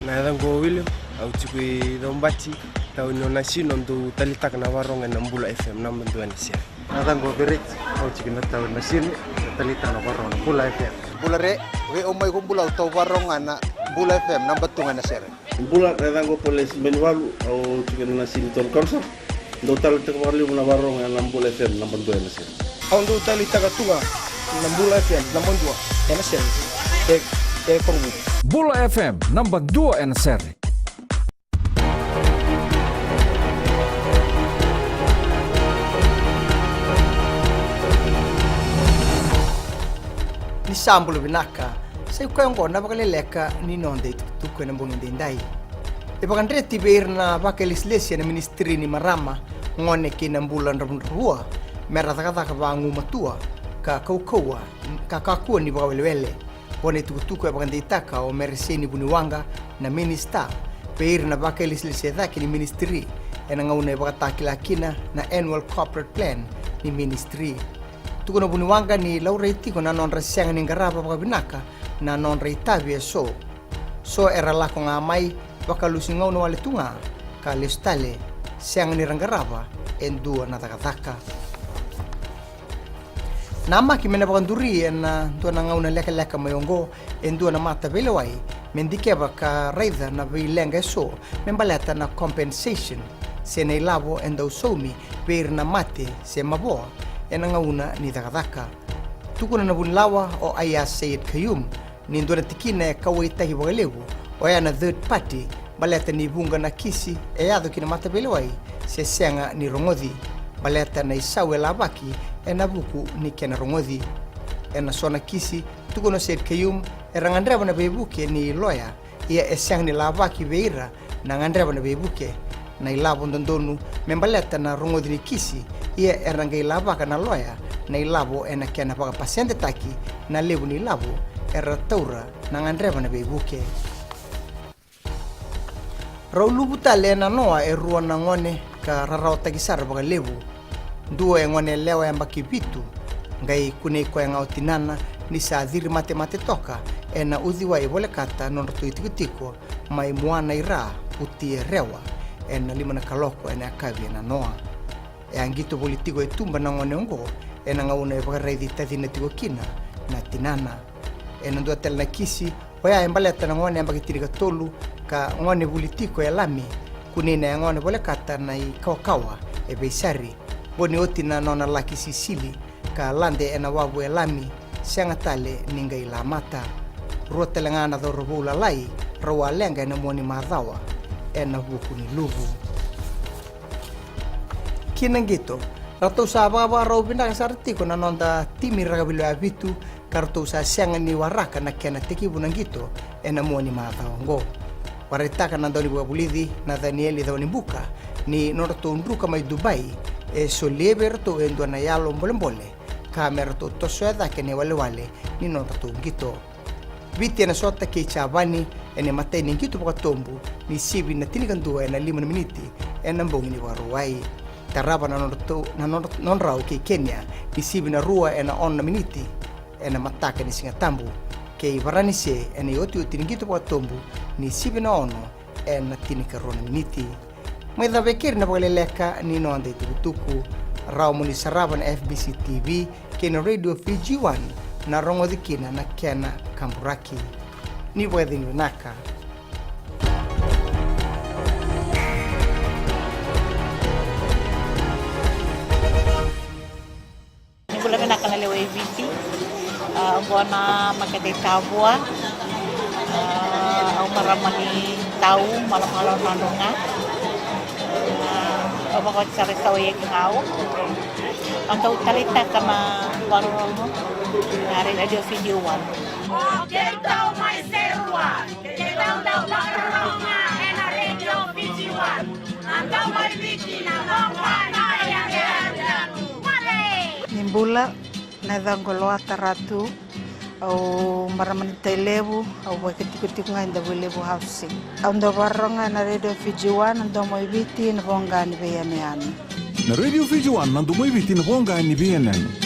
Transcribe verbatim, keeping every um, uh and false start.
Na yacaqu o William, au tiko i Caubati, tauni o Nasinu, au dau talitaka na varogo ena Bula F M, naba dua ena sere. Na yacaqu o Vereti, au tiko na tauni Nasinu, talitaka na varogo na Bula F M. Bula re, vei au mai ko Bula, au tau varogo ga na Bula F M, naba tu ga ena sere. Bula, na yacaqu o Polesi Benivalu, au tiko na Nasinu Town Council. Dau talitaka vakalevu na varogo ena Bula F M naba dua ena sere. Au dau talitaka tu ga na Bula F M naba dua ena sere. E, e Korovou. Bula F M naba dua ena sere. Ni sa bula vinaka, sa i koya oqo na vakaleleka ni noda itukutuku ena bogi daidai. E vakadreti vei ira na vakailesilesi ena ministry ni marama, gone kei na bula dravudravua, me ra cakacaka vagumatua ka kaukauwa, ka kakua ni vakawelewele. Vua na itukutuku e vakadeitaka o Mereseni Vuniwaqa, na minisita, vei ira na vakailesilesi e cake ni ministry ena gauna e vakatakila kina na annual corporate plan ni ministry. Tukuna o Vuniwaqa ni laurai tiko na nodra sega ni qarava vakavinaka na nodra itavi e so. So era lako ga mai, vakalusi gauna wale tu ga, ka lesu tale, sega ni ra qarava e dua na cakacaka. Namaki me na vakaduri ena dua na gauna lekaleka mai oqo e dua na mataveilewai me dikeva ka raica na veileqa e so me baleta na compensation se na ilavo e dau saumi vei ira na mate se mavoa ena gauna ni cakacaka. Tukuna na vunilawa o Aiyaz Sayed-Khaiyum ni dua na tikina e kauwaitaki vakalevu oya na third party, baleta ni vuqa na kisi e yaco ki na mataveilewai se sega ni rogoci, baleta na isau e lavaki ena vuku ni kena rogoci. Ena so na kisi, tukuna o Sayed-Khaiyum, era gadreva na veivuke ni loya, ia e sega ni lavaki vei ira na gadreva na veivuke. Na ilavo dodonu me baleta na rogoci ni kisi, ia era qai lavaka na loya na ilavo ena kena vakapasedetaki na levu ni ilavo era taura na gadreva na veivuke. Rau luvu tale ena noa e rua na gone ka rarawataki sara vakalevu. Dua e gone yalewa yabaki vitu, qai kunei koya ga o tinana ni sa ciri matemate toka ena uciwai volekata nodratou itikotiko mai Muanaira, Utirewa, ena lima na kaloko ena yakavi ena noa. E a qito voli tiko e tuba na gone oqo ena gauna e vakaraici tacina tiko kina na tinana. Ena dua tale na kisi, oya e baleta na gone yabaki tinikatolu ka gone vuli tiko e lami, kunei na yagona volekata na ikawakawa e veisari. Vo ni oti na nona laki sisili ka lade ena wavu e lami, sega tale ni qai lamata. Rua tale ga na cauravou lalai rau a leqa ena mua ni macawa ena vuku ni luvu. Ki na qito, ratou sa vakavakarau vinaka sara tiko na noda timi rakavi lewe vitu, ka ratou sa sega ni waraka na kena tekivu na qito ena mua ni macawa oqo. Vakaraitaka na daunivakavulici Nathanieli Cawanibuka ni nodratou druka mai Dubai e solia vei iratou e dua na yalo bolebole ka me ratou tosoya cake na iwalewale ni nodratou qito. Viti ena sota kei Japani ena imatai ni qito vakatobu ni sivi na tinikadua ena lima na miniti ena bogi ni Vakarauwai. Tarava na nodratou, na nodra, nodrau kei Kenya ni sivi na rua ena ono na miniti ena mataka ni Sigatabu, kei Varanise ena iotioti ni qito vakatobu ni sivi na ono ena tinikarua na miniti. Mai cava e keri na vakaleleka ni noda itukutuku. Rawa mo ni sarava na F B C T V kei na Radio Fiji One na rogoci kina na kena kaburaki. Ni vakacegu vinaka. Ni bula vinaka na lewe i Viti. A, oqo na makete i Tavua. A, au marama ni Tau, Malomalo, Nadroga. A, au vakaoti sara i Sauaiaki ga au. Au dau taleitaka na vakarorogo na Radio Fiji One. O keitou mai Serua, keitou dau vakarorogo ena Radio Fiji One. Na domo i Viti, na domo i Viti. Ni bula, na yacaqu o Loata Ratu, au marama ni Tailevu, au vakaitikotiko ga e Davuilevu Housing. Au dau vakarorogo ga na Radio Fiji One, na domo i Viti, na voqa ni veiyanuyanu. Na Radio Fiji One, na domo i Viti, na voqa ni veiyanuyanu.